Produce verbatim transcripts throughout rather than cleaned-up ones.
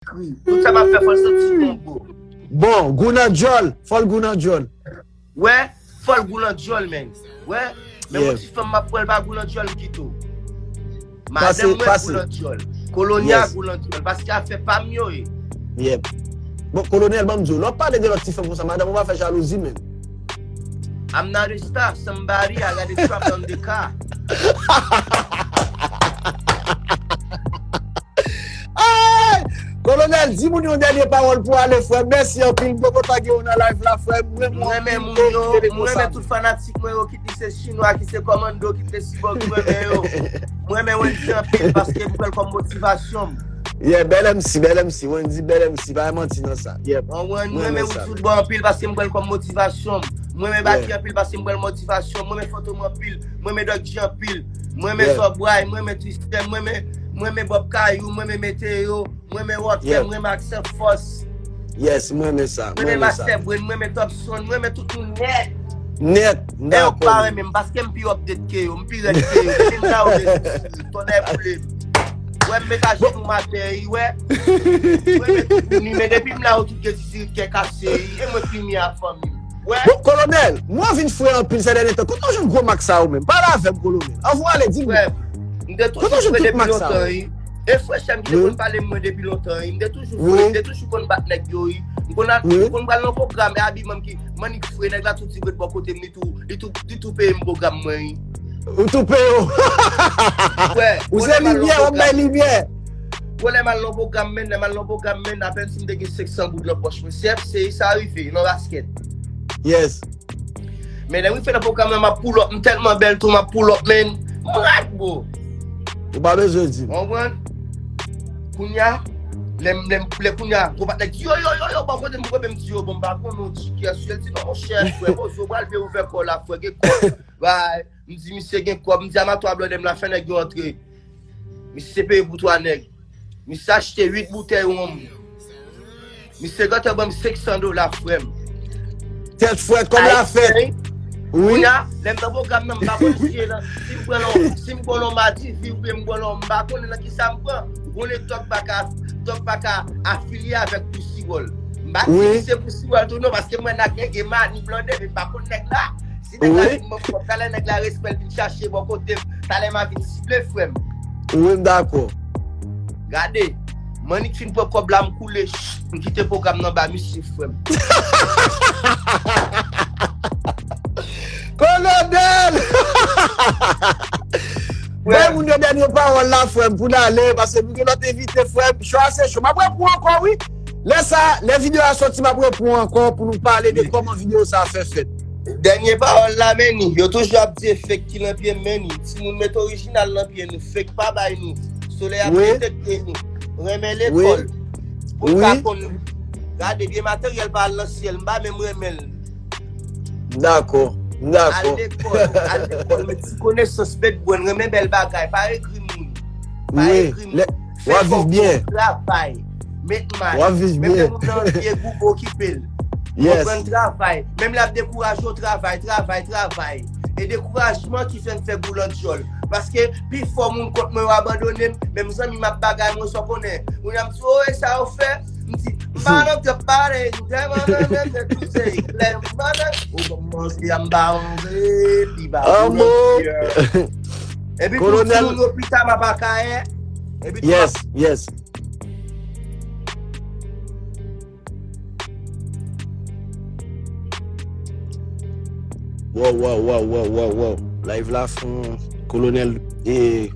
Tout sa m ap fè, fò l santi bon, bro. Bon, gou nan djòl. Fò l gou nan djòl. Wè, fò l gou nan djòl, men. Wè, men yon ti fanm m ap pran l pa gou nan djòl, m kite w. Madanm mwen gou nan djòl. Kolonya gou nan djòl. Paske afè pa m yo ye. Bon, Kolonèl, ban m di w, lè w ap pale de lòt ti fanm konsa, madanm ou pa fè jalouzi menm. I'm not a star, somebody, I got a drop on the car. Ay! Kolonèl, di moun yon dènye pawòl pou ale, frè m. Mèsi anpil. M poko ta gen w nan live la, frè m. M renmen moun yo, m renmen tout fanatik mwen yo, kit li se chinwa, kit se kòmando, kit se sibòg, m renmen yo. M renmen Wendy anpil paske m pran l kòm motivasyon m. Yeah, bèl M C, bèl M C, Wendy, bèl M C, pa manti nan sa. Yeah. M renmen Wendy Football anpil paske m pran l kòm motivasyon m. M renmen Baky anpil paske m pran l motivasyon m. M renmen Fantom anpil. M renmen Doc G anpil. M renmen Sobray, m renmen Twistè, m renmen, m renmen Bob Kayou, m renmen Meteo, m renmen Rockè, m renmen Aksè Fòs. Yes, m renmen sa. M renmen sa. M renmen Top Son, m renmen tout moun nèt. Nèt, m dakò. E yo pa renmen m paske m pi update ke yo, m pi rèd ke yo. Depi m la yo gen tonnè boule m. Wè m met ajenou m atè, wi, wè. M renmen tout moun, men depi m la yo tout gen ti sirit kè kase, wi. E mwen ki premye a fanmi m. Wè. Bon, Kolonèl, mwen vin fre anpil sè dènye tan. Kote w jwenn gwo mak sa yo menm? Pale avè m, Kolonèl. Anvan w ale, di m. Kote w jwenn tout mak sa yo? E frè Chèm ki te konn pale m mwen depi lontan, wi. M te toujou fre, m te toujou konn bat nèg yo, wi. M konn al, m konn pral nan pwogram, e abiman m ki, mannik fre, nèg la tou di ret bò kote m, li tou, li tou, li tou peye m pwogram mwen, wi. Ou tou peye w. Ou se limyè, w ap bay limyè. Bon, lè m al nan pwogram, men, lè m al nan pwogram, men, apèn si m te gen senk san goud nan pòch mwen. C F C, sa rive, nan baskèt. Yes. Men lè m rive nan pwogram nan, m ap pull up, m tèlman bèl tou, m ap pull up, men. M rad, bro. Ou pa bezwen di m. Ou konprann? Kounye a, lè m, lè m, lè kounye a, gwo patnè di, yo, yo, yo, yo, bò kote m, kote m di, yo, bon, m pa konnen w di kiyès, yo di, non, monchè, frè, poze w pral vle ouvè kò la, frè, gen kò. Bay. M di misye gen kòb, m di amatwa blòdè m la fè nèg yo antre. Misye peye pou twa nèg. Misye achte uit boutèy wonm. Misye gentan ban m senk san dola, frè m. Tèt frèt, kòb la fèt. Wi. Kounye a, lè m nan pwogram nan, m pa konn si e nan, si m pran nan, si m pran nan Madivi oubyen m pran nan, m pa konnen nan kisa m pran. Ou konnen Tòg pa ka, Tòg pa ka afilye avèk Pousiwòl. M pa di se Pousiwòl tou non, paske mwen nan gen, gen Mani Blòdè, men m pa konn nèg la. Si nèg la vin ban m kòb, talè nèg la respè l vin chache bò kote m, talè m a vin sible, frè m. Wi, m dakò. Gade, Mannik fin pran kòb la, m koule, m kite pwogram nan ba misye, frè m. Kolonèl! Bay moun yo dènye pawòl la, frè m, pou n ale, paske nou gen lòt envite, frè m. Cho a se cho. M ap reprann ankò, wi. Lè sa, lè videyo a soti, m ap reprann ankò pou nou pale de kòman videyo sa a fè fèt. Dènye pawòl la, men ni. Yo toujou ap di e fake ki nan pye m, men ni. Timoun met orijinal nan pye nou, fake pa bay nou. Solèy ap detekte nou. Renmen lekòl. Pou n ka konn gade byen materyèl pa al nan syèl, m pa menm renmen l. M dakò, m dakò. Al lekòl, al lekòl, met ti konesans, met bwè, renmen bèl bagay, pa egri moun. Pa egri moun. Fè kòb, travay. Met may. W ap viv byen. Menm lè moun nan vye gou, okipe l. Yes. Konprann, travay. Menm lè ap dekouraje w, travay, travay, travay. E dekourajman ki fè n fè gou nan djòl. Paske pifò moun kont mwen yo abandone m, menm zanmi m ap bagay mwen, sa w konnen. Moun ap di, o, e sa yo fè? M di, m pa nan djòb parèy, m tèlman nan nèg, nèg touze, klè, m pa nan, ou ban m manje, a m pa antre, li pa gwo nan djòl. Epi tou, timoun yo pita m ap Akayè. Epi tou, yes, yes. Wow, wow, wow, wow, wow, wow. Live la fon, Kolonèl, e,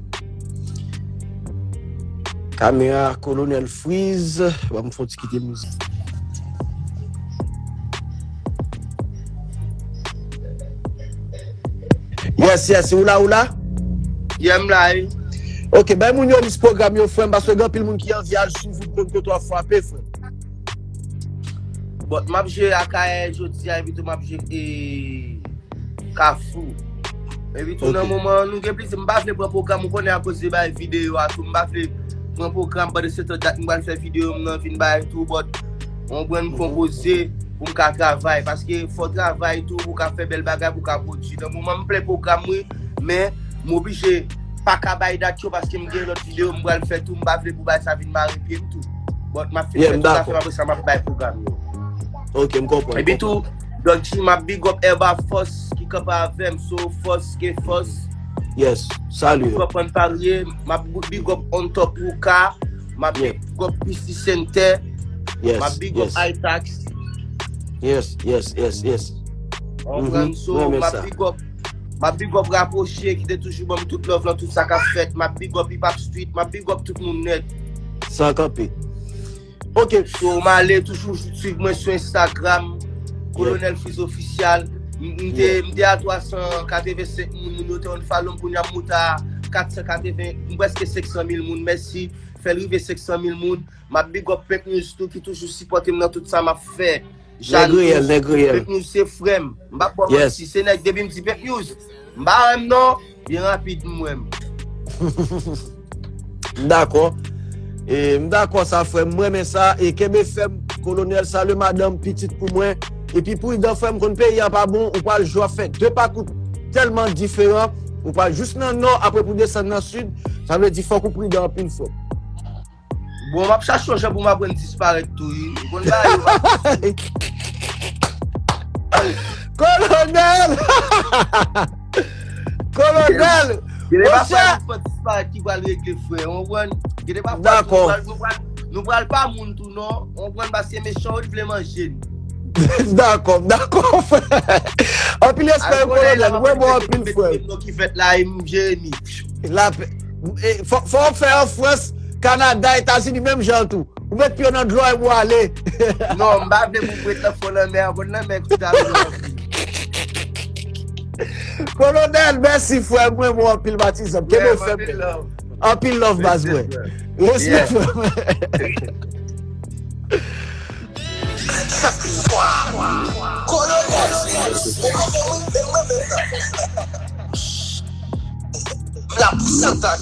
kamera, Kolonèl Freeze. Ban m fon ti kite mizik. Yes, yes, ou la, ou la? Yeah, m la, wi. Ok, bay moun yo lis pwogram yo, frè m, paske gen anpil moun ki anvi al swiv ou, konn kote w ap frape, frè m. Bon, m ap jwe Akayè jodi a, epi tou m ap jwe, e, Kafou. Epi tou nan moman an, nou gen plezi, m pa vle pran pwogram, ou konnen akoz de bay videyo a tou, m pa vle pran pwogram, pandan se tan dat m pral fè videyo m nan vin bay tou, but, ou konprann, m konpoze pou m ka travay, paske fò travay tou, pou w ka fè bèl bagay, pou w ka pwodui. Nan moman m plen pwogram, wi, men m oblije pa ka bay dat yo, paske m gen lòt videyo m pral fè tou, m pa vle pou bagay sa vin mare pye m tou. But m ap fin fè tout zafè m, apre sa m ap bay pwogram yo. Ok, m konprann. Epi tou, Dodgy, m ap big up Herba Force ki kanpe avè m, so Force ke Force. Yes, salye. M ap big up Ann Parye, m ap big up On Top Ruka, m ap big up B C Center, m ap big up Itax. Yes, yes, yes, yes. Konprann, so m ap big up M ap big up Rapwoche ki te toujou ban m tout love lan, tout sa k ap fèt. M ap big up Hip Hop Street, m ap big up tout moun nèt. San kanpe. Ok. So, m ale toujou swiv mwen sou Instagram, Kolonèl Freeze Official. M m te, m te a twa san katrevensenk moun, moun yo te konn follow m, kounye a m moute a kat san katreven, m prèske senk san mil moun. Mèsi. Fè l rive senk san mil moun. M ap big up Pimp News tou ki toujou sipòte m nan tout sa m ap fè. Nèg reyèl, nèg reyèl. Pimp News se frè m. M p ap ba w manti. Se nèg depi m di Pimp News, m pa wè m non, byen rapid m wè m. M dakò. E, m dakò sa, frè m. M renmen sa. E kenbe fèm, Kolonèl. Salye madanm, pitit pou mwen. Epi pridan, frè m, konn peyi a pa bon. Ou pral jwe ap fè de pakou tèlman diferan. Ou pral jis nan nò, apre pou desann nan sid. Sa vle di fòk ou pridan anpil, frè m. Bon, m ap chache yon jan pou m aprann disparèt tou, wi. Ou konn bagay yo, m ap Kolonèl! Kolonèl! Gen de pafwa, monchè, se disparèt ki pral regle, frè, ou konprann? Gen de pafwa, nou pral, nou pral, nou pral pa moun tou, non, ou konprann, paske mechan yo, li vle manje n. Dakò, dakò, frè. Anpil respè, Kolonèl, mwen bon anpil, frè. Ki fèt la, e m Jeremi. Lapè. E, fò, fò w fè an Frans, Kanada, Etazini, menm jan tou. Ou met pye w nan dlo a epi w ale. Non, m pa vle pou m ret nan fon lanmè a, bon, lanmè kou ta vin anpil. Kolonèl, mèsi, frè mwen, mwen anpil, patizan m. Kenbe fèm. Anpil love, baz mwen. Respè, frè mwen. Chak swa, Kolonèl Freeze, ou konprann, mwen menm nan. M la pou Satan.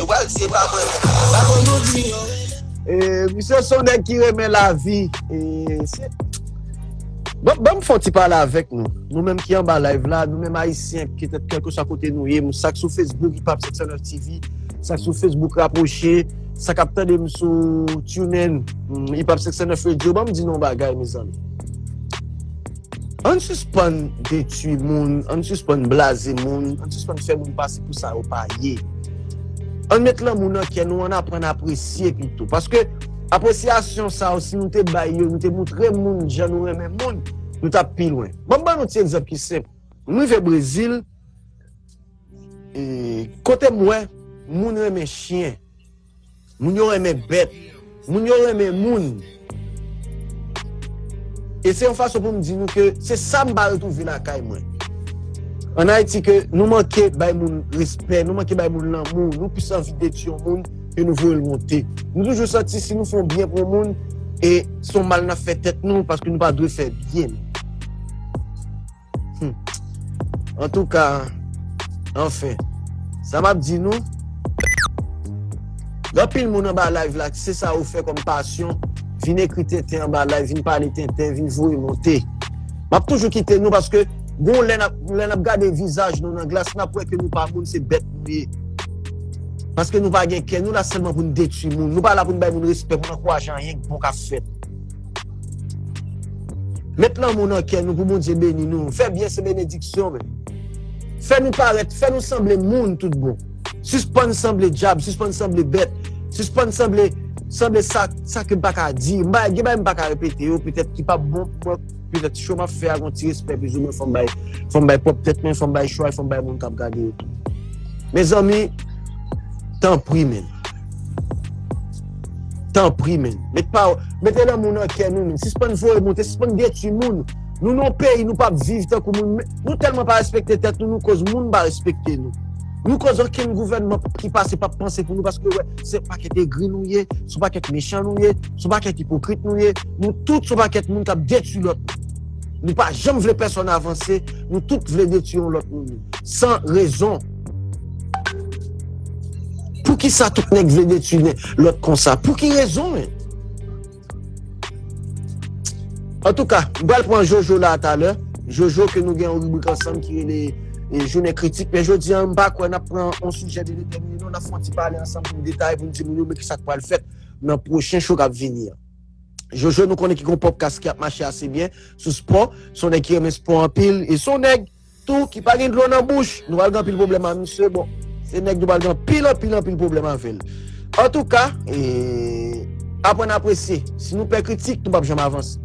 Yo pral di se pa mwen. Pa konn nou di yo. E, misye se yon nèg ki renmen lavi. E, se, ban, ban m fè yon ti pale avèk nou. Nou menm ki anba live la, nou menm Ayisyen, petèt kèlkeswa kote nou ye, sa k sou Facebook, Hip Hop senk san nèf T V, sa k sou Facebook, Rapwoche, sa k ap tande m sou TuneIn, mm, Hip Hop senk san nèf Radio, ban m di nou yon bagay, mezanmi. Ann sispann detwi moun, ann sispann blaze moun, ann sispann fè moun pase pou sa yo pa ye. Ann met lanmou nan kè nou, ann aprann apresye pito. Paske apresyasyon sa yo, si nou te bay yo, nou te montre moun jan nou renmen moun, nou t ap pi lwen. Ban m ban nou ti egzanp ki senp. M rive Brezil, e, kote m wè, moun renmen chen. Moun yo renmen bèt. Moun yo renmen moun. E se yon fason pou m di nou ke se sa m pa retwouve lakay mwen. Ann Ayiti ke nou manke bay moun respè, nou manke bay moun lanmou, nou plis anvi detwi yon moun ke nou voye l monte. Nou toujou santi si nou fè yon byen pou yon moun, e se yon mal n ap fè tèt nou paske nou pa dwe fè byen. Hmm. Antouka, anfen, sa m ap di nou, gen anpil moun anba live la, se sa yo fè kòm pasyon, vin ekri tenten anba live, vin pale tenten, vin voye monte. M ap toujou kite nou paske gon lè n ap, lè n ap gade vizaj nou nan glas, n ap wè ke nou pa moun, se bèt nou ye. Paske nou pa gen kè, nou la sèlman pou n detwi moun. Nou pa la pou n bay moun respè, pou n ankouraje anyen k bon k ap fèt. Met lanmou nan kè nou pou Bondye beni nou. Fè byen se benediksyon, men. Fè nou parèt, fè nou sanble moun tout bon. Sispann sanble dyab, sispann sanble bèt, sispann sanble, sanble sa, sa ke m pa ka di. M pa, gen bagay m pa ka repete yo, petèt ki p ap bon pou mwen, petèt cho m ap fè a gon ti respè plizoumwen fò m bay, fò m bay pwòp tèt mwen, fò m bay chwa, fò m bay moun k ap gade yo tou. Mezanmi, tanpri, men. Tanpri, men. Met pa, mete lanmou nan kè nou, men. Sispann voye monte, sispann detwi moun. Nou nan yon peyi, nou p ap viv tankou moun. Nou tèlman pa respekte tèt nou, nou koz moun pa respekte nou. Nou koz okenn gouvènman ki pase p ap panse pou nou, paske yo wè se yon pakèt egri nou ye, se yon pakèt mechan nou ye, se yon pakèt ipokrit nou ye. Nou tout se yon pakèt moun k ap detwi lòt moun. Nou pa janm vle pèsonn avanse, nou tout vle detwi yon lòt moun. San rezon. Poukisa tout nèg vle detwi lòt konsa? Pou ki rezon, men? Antouka, m pral pran Jojo la talè. Jojo, ke nou gen yon ribrik ansanm ki rele, e, Jounen Kritik. Men jodi a, m pa kwè n ap pran yon sijè byen detèmine, non, n ap fè yon ti pale ansanm pou n detaye, pou n di moun yo, men ki sa k pral fèt. nan pwochen show k ap vini an. Jojo, nou konnen ki gon podcast ki ap mache ase byen sou spò. Se yon nèg ki renmen spò anpil. E se yon nèg tou ki pa gen dlo nan bouch. Nou pral gen anpil pwoblèm ak misye. Bon, se nèg nou pral gen anpil, anpil, anpil pwoblèm avè l. Antouka, e, aprann apresye. Si nou pè kritik, nou p ap janm avanse.